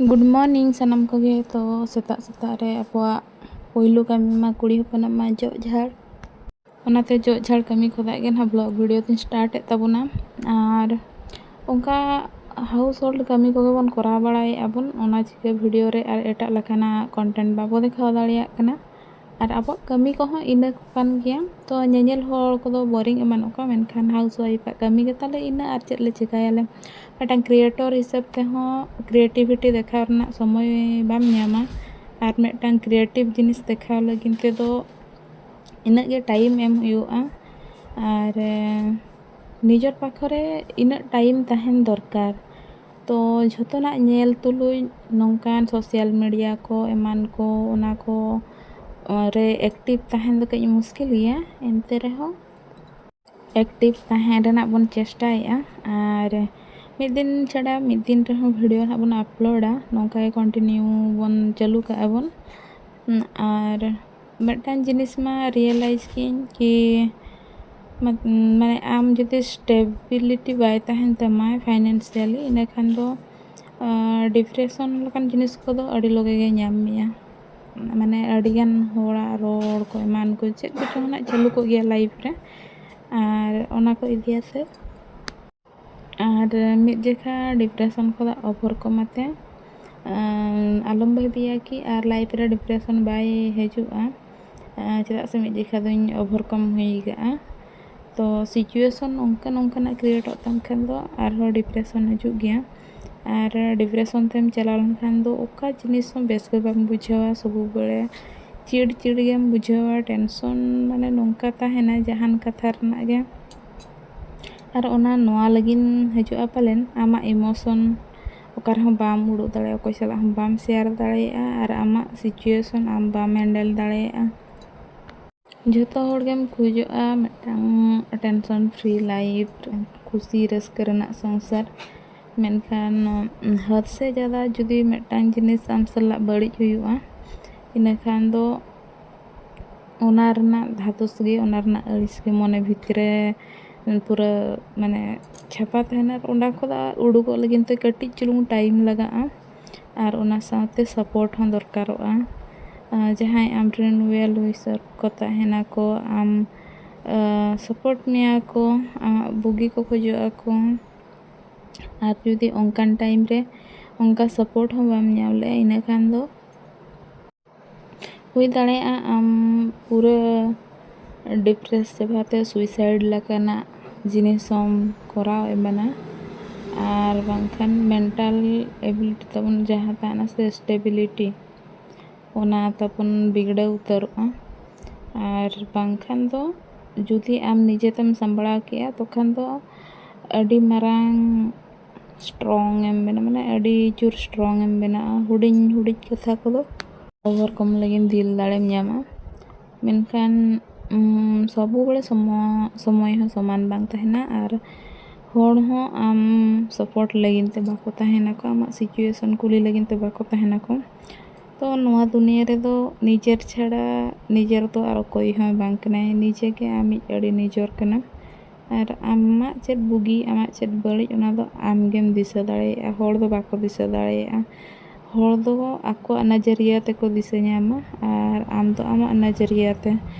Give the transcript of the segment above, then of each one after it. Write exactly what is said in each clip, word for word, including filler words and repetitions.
Good morning ᱥᱟᱱᱟᱢ ᱠᱚᱜᱮ᱾ ᱛᱚ ᱥᱮᱛᱟᱜ ᱥᱮᱛᱟᱜ ᱨᱮ ᱟᱵᱚᱣᱟᱜ ᱯᱳᱭᱞᱳ ᱠᱟᱹᱢᱤ ᱢᱟ ᱠᱩᱲᱤ ᱦᱚᱯᱚᱱᱟᱜ ᱢᱟ ᱡᱚᱜ ᱡᱷᱟᱲ᱾ ᱚᱱᱟᱛᱮ ᱡᱚᱜ ᱡᱷᱟᱲ ᱠᱟᱹᱢᱤ ᱠᱷᱚᱱᱟᱜ ᱜᱮ ᱱᱟᱦᱟᱜ vlog video ᱫᱚᱧ start ᱮᱫ ᱛᱟᱵᱚᱱᱟ᱾ ᱟᱨ ᱚᱱᱠᱟ household ᱠᱟᱹᱢᱤ ᱠᱚᱜᱮ ᱵᱚᱱ ᱠᱚᱨᱟᱣ ᱵᱟᱲᱟᱭᱮᱫᱼᱟ ᱵᱚᱱ, ᱚᱱᱟ ᱪᱤᱠᱟᱹ video ᱨᱮ ᱟᱨ ᱮᱴᱟᱜ ᱞᱮᱠᱟᱱᱟᱜ content ᱵᱟᱵᱚ ᱫᱮᱠᱷᱟᱣ ᱫᱟᱲᱮᱭᱟᱜ ᱠᱟᱱᱟ᱾ ᱟᱨ ᱟᱵᱚᱣᱟᱜ ᱠᱟᱹᱢᱤ ᱠᱚᱦᱚᱸ ᱤᱱᱟᱹ ᱠᱟᱱ ᱜᱮᱭᱟ᱾ ᱛᱚ ᱧᱮᱧᱮᱞ ᱦᱚᱲ ᱠᱚᱫᱚ boring ᱮᱢᱟᱱᱚᱜ ᱠᱟᱱᱟ, ᱢᱮᱱᱠᱷᱟᱱ housewife ᱟᱜ ᱠᱟᱹᱢᱤ ᱜᱮ ᱛᱟᱞᱮ ᱤᱱᱟᱹ, ᱟᱨ ᱪᱮᱫ ᱞᱮ ᱪᱤᱠᱟᱹᱭᱟᱞᱮ? ᱢᱤᱫᱴᱟᱝ creator ᱦᱤᱥᱟᱹᱵ ᱛᱮᱦᱚᱸ creativity ᱫᱮᱠᱷᱟᱣ ᱨᱮᱱᱟᱜ ᱥᱚᱢᱚᱭ ᱵᱟᱢ ᱧᱟᱢᱟ, ᱟᱨ ᱢᱤᱫᱴᱟᱝ creative ᱡᱤᱱᱤᱥ ᱫᱮᱠᱷᱟᱣ ᱞᱟᱹᱜᱤᱫ ᱛᱮᱫᱚ ᱤᱱᱟᱹᱜ ᱜᱮ time ᱮᱢ ᱦᱩᱭᱩᱜᱼᱟ᱾ ᱟᱨ ᱱᱤᱡᱮᱨ ᱯᱟᱠᱷᱚᱨᱮ ᱤᱱᱟᱹᱜ time ᱛᱟᱦᱮᱱ ᱫᱚᱨᱠᱟᱨ᱾ ᱛᱚ ᱡᱷᱚᱛᱚᱱᱟᱜ ᱧᱮᱞ ᱛᱩᱞᱩᱡ ᱱᱚᱝᱠᱟᱱ social media ᱠᱚ ᱮᱢᱟᱱ ᱠᱚ, ᱚᱱᱟ ᱠᱚ ᱨᱮ active ᱛᱟᱦᱮᱱ ᱫᱚ ᱠᱟᱹᱡ ᱢᱩᱥᱠᱤᱞ ᱜᱮᱭᱟ᱾ ᱮᱱᱛᱮ ᱨᱮᱦᱚᱸ active ᱛᱟᱦᱮᱱ ᱨᱮᱱᱟᱜ ᱵᱚᱱ ᱪᱮᱥᱴᱟᱭᱮᱫᱼᱟ᱾ ᱟᱨ ᱢᱤᱫ ᱫᱤᱱ ᱪᱷᱟᱰᱟ ᱢᱤᱫ ᱫᱤᱱ ᱨᱮᱦᱚᱸ video ᱱᱟᱦᱟᱜ ᱵᱚᱱ uploadᱟ᱾ ᱱᱚᱝᱠᱟ ᱜᱮ continue ᱵᱚᱱ ᱪᱟᱹᱞᱩ ᱠᱟᱜᱼᱟ ᱵᱚᱱ᱾ ᱟᱨ ᱢᱤᱫᱴᱟᱝ ᱡᱤᱱᱤᱥ ᱢᱟ realize ᱠᱮᱫᱟᱹᱧ ᱠᱤ, ᱢᱟᱱᱮ ᱟᱢ ᱡᱩᱫᱤ stability ᱵᱟᱭ ᱛᱟᱦᱮᱱ ᱛᱟᱢᱟ financially, ᱤᱱᱟᱹᱠᱷᱟᱱ ᱫᱚ depression ᱞᱮᱠᱟᱱ ᱡᱤᱱᱤᱥ ᱠᱚᱫᱚ ᱟᱹᱰᱤ ᱞᱚᱜᱮ ᱜᱮ ᱧᱟᱢ ᱢᱮᱭᱟ᱾ ᱢᱟᱱᱮ ᱟᱹᱰᱤᱜᱟᱱ ᱦᱚᱲᱟᱜ ᱨᱚᱲ ᱠᱚ ᱮᱢᱟᱱ ᱠᱚ ᱪᱮᱫ ᱠᱚᱪᱚᱝ ᱱᱟᱜ ᱪᱟᱹᱞᱩ ᱠᱚᱜ ᱜᱮᱭᱟ life ᱨᱮ᱾ ᱟᱨ ᱚᱱᱟ ᱠᱚ ᱤᱫᱤᱭᱟᱛᱮ ᱟᱨ ᱢᱤᱫ ᱡᱚᱠᱷᱟ depression ᱠᱷᱚᱱᱟᱜ overcome ᱟᱛᱮ, ᱟᱞᱚᱢ ᱵᱷᱟᱹᱵᱤᱭᱟ ᱠᱤ ᱟᱨ life ᱨᱮ depression ᱵᱟᱭ ᱦᱤᱡᱩᱜᱼᱟ᱾ ᱪᱮᱫᱟᱜ ᱥᱮ ᱢᱤᱫ ᱡᱚᱠᱷᱟ ᱫᱚᱧ overcome ᱦᱩᱭ ᱟᱠᱟᱫᱼᱟ᱾ ᱛᱚ situation ᱚᱱᱠᱟ ᱱᱚᱝᱠᱟᱱᱟᱜ createᱚᱜ ᱛᱟᱢ ᱠᱷᱟᱱ ᱫᱚ ᱟᱨᱦᱚᱸ depression ᱦᱤᱡᱩᱜ ᱜᱮᱭᱟ᱾ ᱟᱨ depression ᱛᱮᱢ ᱪᱟᱞᱟᱣ ᱞᱮᱱᱠᱷᱟᱱ ᱫᱚ ᱚᱠᱟ ᱡᱤᱱᱤᱥ ᱦᱚᱸ ᱵᱮᱥ ᱜᱮ ᱵᱟᱢ ᱵᱩᱡᱷᱟᱹᱣᱟ, ᱥᱚᱵᱩ ᱵᱮᱲᱮ ᱪᱤᱲ ᱪᱤᱲ ᱜᱮᱢ ᱵᱩᱡᱷᱟᱹᱣᱟ᱾ Tension ᱢᱟᱱᱮ ᱱᱚᱝᱠᱟ ᱛᱟᱦᱮᱱᱟ ᱡᱟᱦᱟᱱ ᱠᱟᱛᱷᱟ ᱨᱮᱱᱟᱜ ᱜᱮ᱾ ᱟᱨ ᱚᱱᱟ ᱱᱚᱣᱟ ᱞᱟᱹᱜᱤᱫ ᱦᱤᱡᱩᱜᱼᱟ ᱯᱟᱞᱮᱱ, ᱟᱢᱟᱜ emotion ᱚᱠᱟ ᱨᱮᱦᱚᱸ ᱵᱟᱢ ᱩᱰᱩᱠ ᱫᱟᱲᱮᱭᱟᱜᱼᱟ, ᱚᱠᱚᱭ ᱥᱟᱞᱟᱜ ᱦᱚᱸ ᱵᱟᱢ share ᱫᱟᱲᱮᱭᱟᱜᱼᱟ, ᱟᱨ ᱟᱢᱟᱜ situation ᱟᱢ ᱵᱟᱢ handle ᱫᱟᱲᱮᱭᱟᱜᱼᱟ᱾ ᱡᱷᱚᱛᱚ ᱦᱚᱲ ᱜᱮᱢ ᱠᱷᱚᱡᱚᱜᱼᱟ ᱢᱤᱫᱴᱟᱝ tension free life, ᱠᱷᱩᱥᱤ ᱨᱟᱹᱥᱠᱟᱹ ᱨᱮᱱᱟᱜ ᱥᱚᱝᱥᱟᱨ᱾ ᱢᱮᱱᱠᱷᱟᱱ ᱦᱚᱫ ᱥᱮ ᱡᱟᱫᱟ ᱡᱩᱫᱤ ᱢᱤᱫᱴᱟᱝ ᱡᱤᱱᱤᱥ ᱟᱢ ᱥᱟᱞᱟᱜ ᱵᱟᱹᱲᱤᱡ ᱦᱩᱭᱩᱜᱼᱟ, ᱤᱱᱟᱹᱠᱷᱟᱱ ᱫᱚ ᱚᱱᱟ ᱨᱮᱱᱟᱜ ᱫᱷᱟᱫᱚᱥ ᱜᱮ, ᱚᱱᱟ ᱨᱮᱱᱟᱜ ᱟᱹᱲᱤᱥ ᱜᱮ ᱢᱚᱱᱮ ᱵᱷᱤᱛᱨᱤ ᱨᱮ ᱯᱩᱨᱟᱹ ᱢᱟᱱᱮ ᱪᱷᱟᱯᱟ ᱛᱟᱦᱮᱱᱟ᱾ ᱟᱨ ᱚᱱᱟ ᱠᱷᱚᱱ ᱩᱰᱩᱠᱚᱜ ᱞᱟᱹᱜᱤᱫ ᱛᱮ ᱠᱟᱹᱴᱤᱡ ᱪᱩᱞᱩᱝ time ᱞᱟᱜᱟᱜᱼᱟ᱾ ᱟᱨ ᱚᱱᱟ ᱥᱟᱶᱛᱮ ᱥᱟᱯᱳᱨᱴ ᱦᱚᱸ ᱫᱚᱨᱠᱟᱨᱚᱜᱼᱟ᱾ ᱟᱨ ᱡᱟᱦᱟᱸᱭ ᱟᱢᱨᱮᱱ ᱣᱮᱞ ᱣᱤᱥᱟᱨ ᱠᱚ ᱛᱟᱦᱮᱱᱟᱠᱚ, ᱟᱢ ᱥᱟᱯᱳᱨᱴ ᱢᱮᱭᱟ ᱠᱚ, ᱟᱢᱟᱜ ᱵᱩᱜᱤ ᱠᱚ ᱠᱷᱚᱡᱚᱜ ᱟᱠᱚ᱾ ᱟᱨ ᱡᱩᱫᱤ ᱚᱱᱠᱟᱱ ᱴᱟᱭᱤᱢ ᱨᱮ ᱚᱱᱠᱟ ᱥᱟᱯᱳᱨᱴ ᱦᱚᱸ ᱵᱟᱢ ᱧᱟᱢ ᱞᱮᱜᱼᱟ, ᱤᱱᱟᱹ ᱠᱷᱟᱱ ᱫᱚ ᱦᱩᱭ ᱫᱟᱲᱮᱭᱟᱜᱼᱟ ᱟᱢ ᱯᱩᱨᱟᱹ ᱰᱤᱯᱨᱮᱥ ᱪᱟᱵᱟᱛᱮ ᱥᱩᱭᱥᱟᱭᱤᱰ ᱞᱮᱠᱟᱱᱟᱜ ᱡᱤᱱᱤᱥ ᱦᱚᱸᱢ ᱠᱚᱨᱟᱣ ᱮᱢᱟᱱᱟ᱾ ᱟᱨ ᱵᱟᱝᱠᱷᱟᱱ ᱢᱮᱱᱴᱟᱞ ᱮᱵᱤᱞᱤᱴᱤ ᱛᱟᱵᱚᱱ ᱡᱟᱦᱟᱸ ᱛᱟᱦᱮᱱᱟ ᱥᱮ ᱥᱴᱮᱵᱤᱞᱤᱴᱤ, ᱚᱱᱟ ᱛᱟᱵᱚᱱ ᱵᱤᱜᱽᱲᱟᱹᱣ ᱩᱛᱟᱹᱨᱚᱜᱼᱟ᱾ ᱟᱨ ᱵᱟᱝᱠᱷᱟᱱ ᱫᱚ ᱡᱩᱫᱤ ᱟᱢ ᱱᱤᱡᱮ ᱛᱮᱢ ᱥᱟᱢᱵᱲᱟᱣ ᱠᱮᱜᱼᱟ, ᱛᱚᱠᱷᱟᱱ ᱫᱚ ᱟᱹᱰᱤ ᱢᱟᱨᱟᱝ ᱥᱴᱨᱚᱝ ᱮᱢ ᱵᱮᱱᱟᱜᱼᱟ, ᱢᱟᱱᱮ ᱟᱹᱰᱤ ᱡᱳᱨ ᱥᱴᱨᱚᱝ ᱮᱢ ᱵᱮᱱᱟᱜᱼᱟ᱾ ᱦᱩᱰᱤᱧ ᱦᱩᱰᱤᱧ ᱠᱟᱛᱷᱟ ᱠᱚᱫᱚ ᱳᱵᱷᱟᱨᱠᱟᱢ ᱞᱟᱹᱜᱤᱫ ᱫᱤᱞ ᱫᱟᱲᱮᱢ ᱧᱟᱢᱟ᱾ ᱢᱮᱱᱠᱷᱟᱱ ᱩᱢ, ᱥᱚᱵᱚ ᱵᱮᱲᱮ ᱥᱚᱢᱚ- ᱥᱚᱢᱚᱭ ᱦᱚᱸ ᱥᱚᱢᱟᱱ ᱵᱟᱝ ᱛᱟᱦᱮᱱᱟ, ᱟᱨ ᱦᱚᱲ ᱦᱚᱸ ᱟᱢ ᱥᱟᱯᱳᱨᱴ ᱞᱟᱹᱜᱤᱫ ᱛᱮ ᱵᱟᱠᱚ ᱛᱟᱦᱮᱱᱟᱠᱚ, ᱟᱢᱟᱜ ᱥᱤᱪᱩᱭᱮᱥᱚᱱ ᱠᱩᱞᱤ ᱞᱟᱹᱜᱤᱫ ᱛᱮ ᱵᱟᱠᱚ ᱛᱟᱦᱮᱱᱟᱠᱚ᱾ ᱛᱚ ᱱᱚᱣᱟ ᱫᱩᱱᱤᱭᱟᱹ ᱨᱮᱫᱚ ᱱᱤᱡᱮᱨ ᱪᱷᱟᱲᱟ ᱱᱤᱡᱮᱨ ᱫᱚ ᱟᱨ ᱚᱠᱚᱭ ᱦᱚᱸ ᱵᱟᱝ ᱠᱟᱱᱟᱭ, ᱱᱤᱡᱮ ᱜᱮ ᱟᱢᱤᱡ ᱟᱹᱰᱤ ᱱᱤᱡᱚᱨ ᱠᱟᱱᱟᱢ᱾ ᱟᱨ ᱟᱢᱟᱜ ᱪᱮᱫ ᱵᱩᱜᱤ, ᱟᱢᱟᱜ ᱪᱮᱫ ᱵᱟᱹᱲᱤᱡ, ᱚᱱᱟ ᱫᱚ ᱟᱢ ᱜᱮᱢ ᱫᱤᱥᱟᱹ ᱫᱟᱲᱮᱭᱟᱜᱼᱟ, ᱦᱚᱲ ᱫᱚ ᱵᱟᱠᱚ ᱫᱤᱥᱟᱹ ᱫᱟᱲᱮᱭᱟᱜᱼᱟ᱾ ᱦᱚᱲ ᱫᱚ ᱟᱠᱚᱣᱟᱜ ᱱᱚᱡᱚᱨᱤᱭᱟᱹ ᱛᱮᱠᱚ ᱫᱤᱥᱟᱹ ᱧᱟᱢᱟ, ᱟᱨ ᱟᱢ ᱫᱚ ᱟᱢᱟᱜ ᱱᱚᱡᱚᱨᱤᱭᱟᱹ ᱛᱮ᱾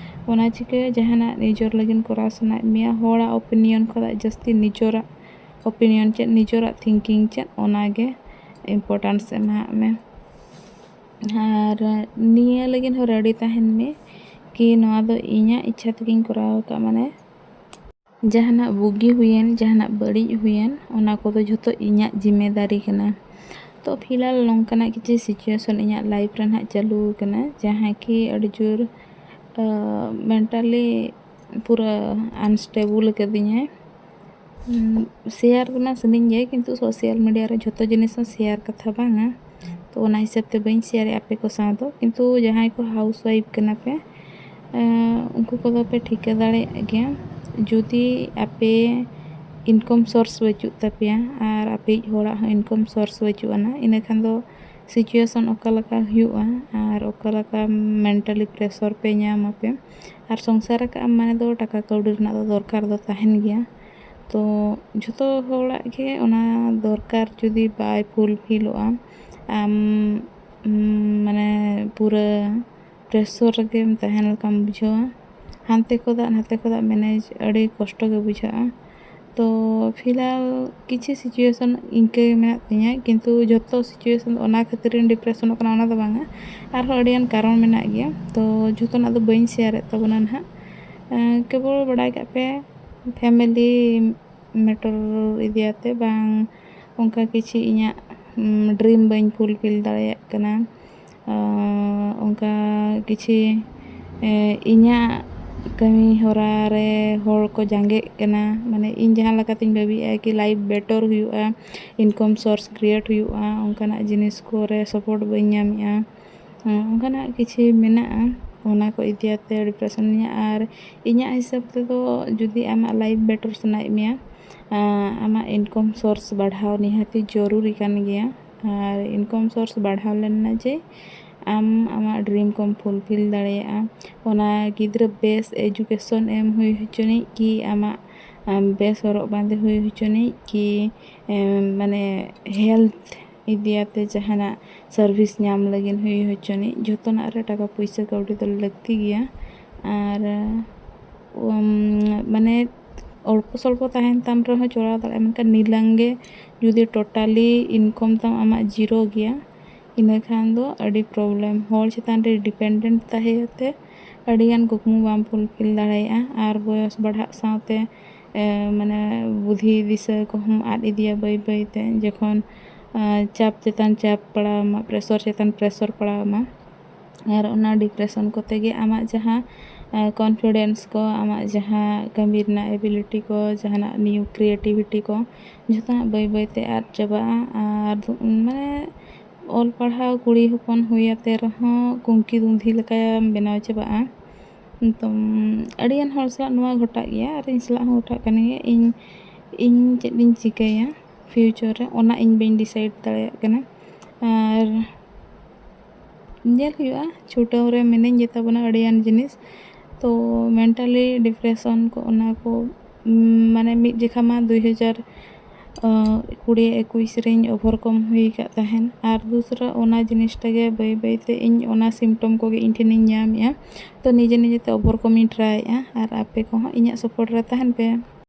ᱚᱱᱟ ᱪᱤᱠᱟᱹ ᱡᱟᱦᱟᱱᱟᱜ ᱱᱤᱡᱚᱨ ᱞᱟᱹᱜᱤᱫ ᱠᱚᱨᱟᱣ ᱥᱟᱱᱟᱭᱮᱫ ᱢᱮᱭᱟ, ᱦᱚᱲᱟᱜ ᱳᱯᱤᱱᱤᱭᱚᱱ ᱠᱷᱚᱱᱟᱜ ᱡᱟᱹᱥᱛᱤ ᱱᱤᱡᱚᱨᱟᱜ ᱳᱯᱤᱱᱤᱭᱚᱱ ᱪᱮᱫ, ᱱᱤᱡᱚᱨᱟᱜ ᱛᱷᱤᱝᱠᱤᱝ ᱪᱮᱫ, ᱚᱱᱟᱜᱮ ᱤᱢᱯᱚᱨᱴᱮᱱᱥ ᱮᱢᱟᱦᱟᱜ ᱢᱮ᱾ ᱟᱨ ᱱᱤᱭᱟᱹ ᱞᱟᱹᱜᱤᱫ ᱦᱚᱸ ᱨᱮᱰᱤ ᱛᱟᱦᱮᱱ ᱢᱮ ᱠᱤ ᱱᱚᱣᱟ ᱫᱚ ᱤᱧᱟᱹᱜ ᱤᱪᱪᱷᱟ ᱛᱮᱜᱮᱧ ᱠᱚᱨᱟᱣ ᱟᱠᱟᱫ, ᱢᱟᱱᱮ ᱡᱟᱦᱟᱱᱟᱜ ᱵᱩᱜᱤ ᱦᱩᱭᱮᱱ, ᱡᱟᱦᱟᱱᱟᱜ ᱵᱟᱹᱲᱤᱡ ᱦᱩᱭᱮᱱ, ᱚᱱᱟ ᱠᱚᱫᱚ ᱡᱷᱚᱛᱚ ᱤᱧᱟᱹᱜ ᱡᱤᱢᱢᱮᱫᱟᱨᱤ ᱠᱟᱱᱟ᱾ ᱛᱚ ᱯᱷᱤᱞᱦᱟᱞ ᱱᱚᱝᱠᱟᱱᱟᱜ ᱠᱤᱪᱷᱩ ᱥᱤᱪᱩᱭᱮᱥᱚᱱ ᱤᱧᱟᱹᱜ ᱞᱟᱭᱤᱯᱷ ᱨᱮ ᱱᱟᱦᱟᱜ ᱪᱟᱹᱞᱩ ᱟᱠᱟᱱᱟ, ᱡᱟᱦᱟᱸ ᱠᱤ ᱟᱹᱰᱤ ᱡᱳᱨ, ᱟᱸ, ᱢᱮᱱᱴᱟᱞᱤ ᱯᱩᱨᱟᱹ ᱟᱱᱥᱴᱮᱵᱚᱞ ᱟᱠᱟᱫᱤᱧᱟᱭ᱾ ᱩᱸ, ᱥᱮᱭᱟᱨ ᱨᱮᱢᱟ ᱥᱟᱱᱟᱧ ᱜᱮ, ᱠᱤᱱᱛᱩ ᱥᱳᱥᱟᱞ ᱢᱤᱰᱤᱭᱟ ᱨᱮ ᱡᱷᱚᱛᱚ ᱡᱤᱱᱤᱥ ᱦᱚᱸ ᱥᱮᱭᱟᱨ ᱠᱟᱛᱷᱟ ᱵᱟᱝᱟ᱾ ᱛᱚ ᱚᱱᱟ ᱦᱤᱥᱟᱹᱵ ᱛᱮ ᱵᱟᱹᱧ ᱥᱮᱭᱟᱨᱮᱫᱼᱟ ᱟᱯᱮ ᱠᱚ ᱥᱟᱶ ᱫᱚ, ᱠᱤᱱᱛᱩ ᱡᱟᱦᱟᱸᱭ ᱠᱚ ᱦᱟᱣᱩᱥ ᱣᱟᱭᱤᱯ ᱠᱟᱱᱟ ᱯᱮ, ᱮᱸ, ᱩᱱᱠᱩ ᱠᱚᱫᱚ ᱯᱮ ᱴᱷᱤᱠᱟᱹ ᱫᱟᱲᱮᱭᱟᱜ ᱜᱮᱭᱟ᱾ ᱡᱩᱫᱤ ᱟᱯᱮ ᱤᱱᱠᱟᱢ ᱥᱳᱨᱥ ᱵᱟᱹᱪᱩᱜ ᱛᱟᱯᱮᱭᱟ ᱟᱨ ᱟᱯᱮᱭᱤᱡ ᱦᱚᱲᱟᱜ ᱦᱚᱸ ᱤᱱᱠᱟᱢ ᱥᱳᱨᱥ ᱵᱟᱹᱪᱩᱜ ᱟᱱᱟ, ᱤᱱᱟᱹ ᱠᱷᱟᱱ ᱫᱚ ᱥᱤᱪᱩᱭᱮᱥᱚᱱ ᱚᱠᱟ ᱞᱮᱠᱟ ᱦᱩᱭᱩᱜᱼᱟ ᱟᱨ ᱚᱠᱟ ᱞᱮᱠᱟ ᱢᱮᱱᱴᱟᱞᱤ ᱯᱨᱮᱥᱟᱨ ᱯᱮ ᱧᱟᱢ ᱟᱯᱮ᱾ ᱟᱨ ᱥᱚᱝᱥᱟᱨ ᱟᱠᱟᱫ ᱟᱢ ᱢᱟᱱᱮ ᱫᱚ ᱴᱟᱠᱟ ᱠᱟᱹᱣᱰᱤ ᱨᱮᱱᱟᱜ ᱫᱚ ᱫᱚᱨᱠᱟᱨ ᱫᱚ ᱛᱟᱦᱮᱱ ᱜᱮᱭᱟ᱾ ᱛᱚ ᱡᱷᱚᱛᱚ ᱦᱚᱲᱟᱜ ᱜᱮ ᱚᱱᱟ ᱫᱚᱨᱠᱟᱨ ᱡᱩᱫᱤ ᱵᱟᱭ ᱯᱷᱩᱞᱯᱷᱤᱞᱚᱜᱼᱟ, ᱟᱢ ᱢᱟᱱᱮ ᱯᱩᱨᱟᱹ ᱯᱨᱮᱥᱚᱨ ᱨᱮᱜᱮᱢ ᱛᱟᱦᱮᱱ ᱞᱮᱠᱟᱢ ᱵᱩᱡᱷᱟᱹᱣᱟ᱾ ᱦᱟᱱᱛᱮ ᱠᱷᱚᱱᱟᱜ ᱱᱟᱛᱮ ᱠᱷᱚᱱᱟᱜ ᱢᱮᱱᱮᱡᱽ ᱟᱹᱰᱤ ᱠᱚᱥᱴᱚ ᱜᱮ ᱵᱩᱡᱷᱟᱹᱜᱼᱟ᱾ ᱛᱚ ᱯᱷᱤᱞᱦᱟᱞ ᱠᱤᱪᱷᱩ ᱥᱤᱪᱩᱭᱮᱥᱚᱱ ᱤᱱᱠᱟᱹ ᱜᱮ ᱢᱮᱱᱟᱜ ᱛᱤᱧᱟᱹ, ᱠᱤᱱᱛᱩ ᱡᱷᱚᱛᱚ ᱥᱤᱪᱩᱭᱮᱥᱚᱱ ᱫᱚ ᱚᱱᱟ ᱠᱷᱟᱹᱛᱤᱨᱤᱧ ᱰᱤᱯᱨᱮᱥᱚᱱᱚᱜ ᱠᱟᱱᱟ ᱚᱱᱟ ᱫᱚ ᱵᱟᱝᱟ, ᱟᱨᱦᱚᱸ ᱟᱹᱰᱤᱜᱟᱱ ᱠᱟᱨᱚᱱ ᱢᱮᱱᱟᱜ ᱜᱮᱭᱟ᱾ ᱛᱚ ᱡᱷᱚᱛᱚᱱᱟᱜ ᱫᱚ ᱵᱟᱹᱧ ᱥᱮᱭᱟᱨᱮᱫ ᱛᱟᱵᱚᱱᱟ ᱱᱟᱦᱟᱜ᱾ ᱠᱮᱵᱚᱞ ᱵᱟᱰᱟᱭ ᱠᱟᱜ ᱯᱮ, ᱯᱷᱮᱢᱮᱞᱤ ᱢᱮᱴᱟᱨ ᱤᱫᱤᱭᱟᱛᱮ ᱵᱟᱝ ᱚᱱᱠᱟ ᱠᱤᱪᱷᱤ ᱤᱧᱟᱹᱜ ᱰᱨᱤᱢ ᱵᱟᱹᱧ ᱯᱷᱩᱞᱯᱷᱤᱞ ᱫᱟᱲᱮᱭᱟᱜ ᱠᱟᱱᱟ᱾ ᱚᱱᱠᱟ ᱠᱤᱪᱷᱤ ᱤᱧᱟᱹᱜ ᱠᱟᱹᱢᱤ ᱦᱚᱨᱟ ᱨᱮ ᱦᱚᱲ ᱠᱚ ᱡᱟᱸᱜᱮᱜ ᱠᱟᱱᱟ, ᱢᱟᱱᱮ ᱤᱧ ᱡᱟᱦᱟᱸ ᱞᱮᱠᱟᱛᱤᱧ ᱵᱷᱟᱹᱵᱤᱭᱮᱫᱼᱟ ᱠᱤ ᱞᱟᱭᱤᱯᱷ ᱵᱮᱴᱟᱨ ᱦᱩᱭᱩᱜᱼᱟ, ᱤᱱᱠᱟᱢ ᱥᱳᱨᱥ ᱠᱨᱤᱭᱮᱴ ᱦᱩᱭᱩᱜᱼᱟ, ᱚᱱᱠᱟᱱᱟᱜ ᱡᱤᱱᱤᱥ ᱠᱚᱨᱮ ᱥᱟᱯᱳᱨᱴ ᱵᱟᱹᱧ ᱧᱟᱢᱮᱫᱼᱟ᱾ ᱚᱱᱠᱟᱱᱟᱜ ᱠᱤᱪᱷᱤ ᱢᱮᱱᱟᱜᱼᱟ, ᱚᱱᱟ ᱠᱚ ᱤᱫᱤᱭᱟᱛᱮ ᱰᱤᱯᱨᱮᱥᱚᱱ ᱤᱧᱟᱹᱜ᱾ ᱟᱨ ᱤᱧᱟᱹᱜ ᱦᱤᱥᱟᱹᱵ ᱛᱮᱫᱚ ᱡᱩᱫᱤ ᱟᱢᱟᱜ ᱞᱟᱭᱤᱯᱷ ᱵᱮᱴᱟᱨ ᱥᱟᱱᱟᱭᱮᱫ ᱢᱮᱭᱟ, ᱟᱢᱟᱜ ᱤᱱᱠᱟᱢ ᱥᱳᱨᱥ ᱵᱟᱲᱦᱟᱣ ᱱᱤᱦᱟᱹᱛᱤ ᱡᱚᱨᱩᱨᱤ ᱠᱟᱱ ᱜᱮᱭᱟ᱾ ᱟᱨ ᱤᱱᱠᱟᱢ ᱥᱳᱨᱥ ᱵᱟᱲᱦᱟᱣ ᱞᱮᱱᱟ ᱡᱮ ᱟᱢ ᱟᱢᱟᱜ ᱰᱨᱤᱢ ᱠᱚᱢ ᱯᱷᱩᱞᱯᱷᱤᱞ ᱫᱟᱲᱮᱭᱟᱜᱼᱟ᱾ ᱚᱱᱟ ᱜᱤᱫᱽᱨᱟᱹ ᱵᱮᱥ ᱮᱡᱩᱠᱮᱥᱚᱱ ᱮᱢ ᱦᱩᱭ ᱦᱚᱪᱚᱱᱤᱡ ᱠᱤ ᱟᱢᱟᱜ ᱵᱮᱥ ᱦᱚᱨᱚᱜ ᱵᱟᱸᱫᱮ ᱦᱩᱭ ᱦᱚᱪᱚᱱᱤᱡ ᱠᱤ ᱢᱟᱱᱮ ᱦᱮᱞᱛᱷ ᱤᱫᱤᱭᱟᱛᱮ ᱡᱟᱦᱟᱱᱟᱜ ᱥᱟᱨᱵᱷᱤᱥ ᱧᱟᱢ ᱞᱟᱹᱜᱤᱫ ᱦᱩᱭ ᱦᱚᱪᱚᱱᱤᱡ, ᱡᱷᱚᱛᱚᱱᱟᱜ ᱨᱮ ᱴᱟᱠᱟ ᱯᱩᱭᱥᱟᱹ ᱠᱟᱹᱣᱰᱤ ᱫᱚ ᱞᱟᱹᱠᱛᱤ ᱜᱮᱭᱟ᱾ ᱟᱨ ᱢᱟᱱᱮ ᱚᱞᱯᱚ ᱥᱚᱞᱯᱚ ᱛᱟᱦᱮᱱ ᱛᱟᱢ ᱨᱮᱦᱚᱸ ᱪᱚᱲᱟᱣ ᱫᱟᱲᱮᱭᱟᱜᱼᱟ, ᱢᱮᱱᱠᱷᱟᱱ ᱱᱤᱞᱟᱝ ᱜᱮ ᱡᱩᱫᱤ ᱴᱳᱴᱟᱞᱤ ᱤᱱᱠᱟᱢ ᱛᱟᱢ ᱟᱢᱟᱜ ᱡᱤᱨᱳ ᱜᱮᱭᱟ, ᱤᱱᱟᱹ ᱠᱷᱟᱱ ᱫᱚ ᱟᱹᱰᱤ ᱯᱨᱚᱵᱞᱮᱢ᱾ ᱦᱚᱲ ᱪᱮᱛᱟᱱ ᱨᱮ ᱰᱤᱯᱮᱱᱰᱮᱱᱴ ᱛᱟᱦᱮᱸ ᱠᱟᱛᱮ ᱟᱹᱰᱤᱜᱟᱱ ᱠᱩᱠᱢᱩ ᱵᱟᱢ ᱯᱷᱩᱞᱯᱷᱤᱞ ᱫᱟᱲᱮᱭᱟᱜᱼᱟ᱾ ᱟᱨ ᱵᱚᱭᱚᱥ ᱵᱟᱲᱦᱟᱜ ᱥᱟᱶᱛᱮ ᱢᱟᱱᱮ ᱵᱩᱫᱷᱤ ᱫᱤᱥᱟᱹ ᱠᱚᱦᱚᱸᱢ ᱟᱫ ᱤᱫᱤᱭᱟ ᱵᱟᱹᱭ ᱵᱟᱹᱭᱛᱮ, ᱡᱚᱠᱷᱚᱱ ᱪᱟᱯ ᱪᱮᱛᱟᱱ ᱪᱟᱯ ᱯᱟᱲᱟᱣ ᱟᱢᱟ, ᱯᱨᱮᱥᱚᱨ ᱪᱮᱛᱟᱱ ᱯᱨᱮᱥᱚᱨ ᱯᱟᱲᱟᱣ ᱟᱢᱟ᱾ ᱟᱨ ᱚᱱᱟ ᱰᱤᱯᱨᱮᱥᱚᱱ ᱠᱚᱛᱮ ᱜᱮ ᱟᱢᱟᱜ ᱡᱟᱦᱟᱸ ᱠᱚᱱᱯᱷᱤᱰᱮᱱᱥ ᱠᱚ, ᱟᱢᱟᱜ ᱡᱟᱦᱟᱸ ᱠᱟᱹᱢᱤ ᱨᱮᱱᱟᱜ ᱮᱵᱤᱞᱤᱴᱤ ᱠᱚ, ᱡᱟᱦᱟᱱᱟᱜ ᱱᱤᱭᱩ ᱠᱨᱤᱭᱮᱴᱤᱵᱷᱤᱴᱤ ᱠᱚ, ᱡᱚᱛᱚᱱᱟᱜ ᱵᱟᱹᱭ ᱵᱟᱹᱭᱛᱮ ᱟᱫ ᱪᱟᱵᱟᱜᱼᱟ᱾ ᱟᱨ ᱢᱟᱱᱮ ᱚᱞ ᱯᱟᱲᱦᱟᱣ ᱠᱩᱲᱤ ᱦᱚᱯᱚᱱ ᱦᱩᱭ ᱟᱛᱮ ᱨᱮᱦᱚᱸ ᱠᱩᱝᱠᱤ ᱫᱩᱸᱫᱷᱤ ᱞᱮᱠᱟᱢ ᱵᱮᱱᱟᱣ ᱪᱟᱵᱟᱜᱼᱟ᱾ ᱛᱚ ᱟᱹᱰᱤᱜᱟᱱ ᱦᱚᱲ ᱥᱟᱞᱟᱜ ᱱᱚᱣᱟ ᱜᱷᱚᱴᱟᱜ ᱜᱮᱭᱟ, ᱟᱨ ᱤᱧ ᱥᱟᱞᱟᱜ ᱦᱚᱸ ᱜᱷᱚᱴᱟᱜ ᱠᱟᱱ ᱜᱮᱭᱟ᱾ ᱤᱧ ᱤᱧ ᱪᱮᱫ ᱤᱧ ᱪᱤᱠᱟᱹᱭᱟ ᱯᱷᱤᱭᱩᱪᱟᱨ ᱨᱮ, ᱚᱱᱟ ᱤᱧ ᱵᱟᱹᱧ ᱰᱤᱥᱟᱭᱤᱰ ᱫᱟᱲᱮᱭᱟᱜ ᱠᱟᱱᱟ᱾ ᱟᱨ ᱧᱮᱞ ᱦᱩᱭᱩᱜᱼᱟ, ᱪᱷᱩᱴᱟᱹᱣ ᱨᱮ ᱢᱮᱱᱟᱹᱧ ᱜᱮᱛᱟ ᱵᱚᱱᱟ ᱟᱹᱰᱤᱜᱟᱱ ᱡᱤᱱᱤᱥ᱾ ᱛᱚ ᱢᱮᱱᱴᱟᱞᱤ ᱰᱤᱯᱨᱮᱥᱚᱱ ᱠᱚ, ᱚᱱᱟ ᱠᱚ ᱢᱟᱱᱮ ᱢᱤᱫ ᱡᱚᱠᱷᱟ ᱢᱟ ᱫᱩᱭ ᱦᱟᱡᱟᱨ ᱠᱩᱲᱤ ᱮᱠᱩᱥ ᱨᱮᱧ ᱳᱵᱷᱟᱨᱠᱚᱢ ᱦᱩᱭ ᱟᱠᱟᱫ ᱛᱟᱦᱮᱱ᱾ ᱟᱨ ᱫᱩᱥᱨᱟ, ᱚᱱᱟ ᱡᱤᱱᱤᱥᱴᱟ ᱜᱮ ᱵᱟᱹᱭ ᱵᱟᱹᱭᱛᱮ ᱤᱧ ᱚᱱᱟ ᱥᱤᱢᱴᱚᱢ ᱠᱚᱜᱮ ᱤᱧ ᱴᱷᱮᱱᱤᱧ ᱧᱟᱢᱮᱜᱼᱟ᱾ ᱛᱚ ᱱᱤᱡᱮ ᱱᱤᱡᱮᱛᱮ ᱳᱵᱷᱟᱨᱠᱚᱢ ᱤᱧ ᱴᱨᱟᱭᱮᱜᱼᱟ᱾ ᱟᱨ ᱟᱯᱮ ᱠᱚᱦᱚᱸ ᱤᱧᱟᱹᱜ ᱥᱟᱯᱳᱨᱴ ᱨᱮ ᱛᱟᱦᱮᱱ ᱯᱮ᱾